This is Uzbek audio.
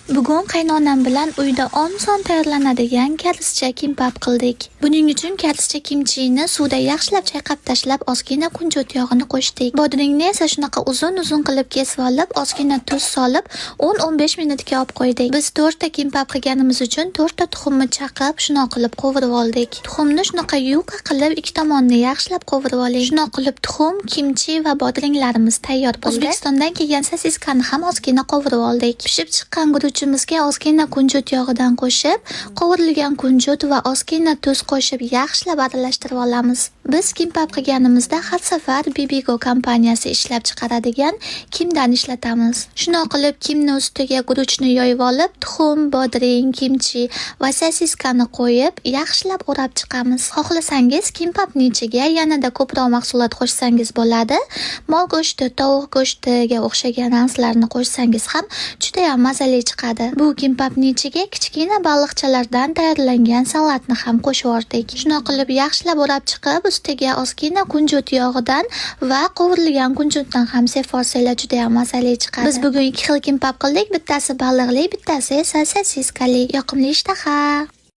Bugun qaynonam bilan uyda oson tayyorlanadigan koreyscha kimbap qildik. Buning uchun koreyscha kimchini suvda yaxshilab chayqab tashlab, ozgina kunjut yog'ini qo'shdik. Bodringni esa shunaqa uzun-uzun qilib kesib olib, ozgina tuz solib, 10-15 minutga olib qo'ydik. Biz 4 ta kimbap qilganimiz uchun 4 ta tuxumni chaqib, shunaqa qilib qovurib oldik. Tuxumni shunaqa yuqa qilib, ikki tomonini yaxshilab qovurib oling. Shunaqa qilib tuxum, kimchi va bodringlarimiz tayyor bo'ldi. O'zbekistondan kelgan sosiskani ham ozgina qovurib oldik. Pishib chiqqan guruchimizga ozgina kunjut yog'idan qo'shib, qovurilgan kunjut va ozgina tuz qo'shib yaxshilab aralashtirib olamiz. Biz kimbap qilganimizda har safar Bibigo kompaniyasi ishlab chiqaradigan kimdan ishlatamiz. Shunaqa qilib kimni ustiga guruchni yoyib olib, tuxum, bodring, kimchi va sosiskani qo'yib, yaxshilab o'rab chiqamiz. Xohlasangiz kimbapning ichiga yanada ko'proq mahsulot qo'shsangiz bo'ladi. Mol go'shti, tovuq go'shtiga o'xshagan narsalarni qo'shsangiz ham judayam mazali chiqadi. Bu kimbapning ichiga kichkina baliqchalardan tayyorlangan salatni ham qo'shib yubordik. Shunaqa qilib yaxshilab o'rab chiqib, ustiga ozgina kunjut yog'idan va qovurilgan kunjutdan ham sepib olsanglar, judayam mazali chiqadi. Biz bugun ikki xil kimbap qildik. Bittasi baliqli, bittasi esa sosiskali. Yoqimli ishtaha.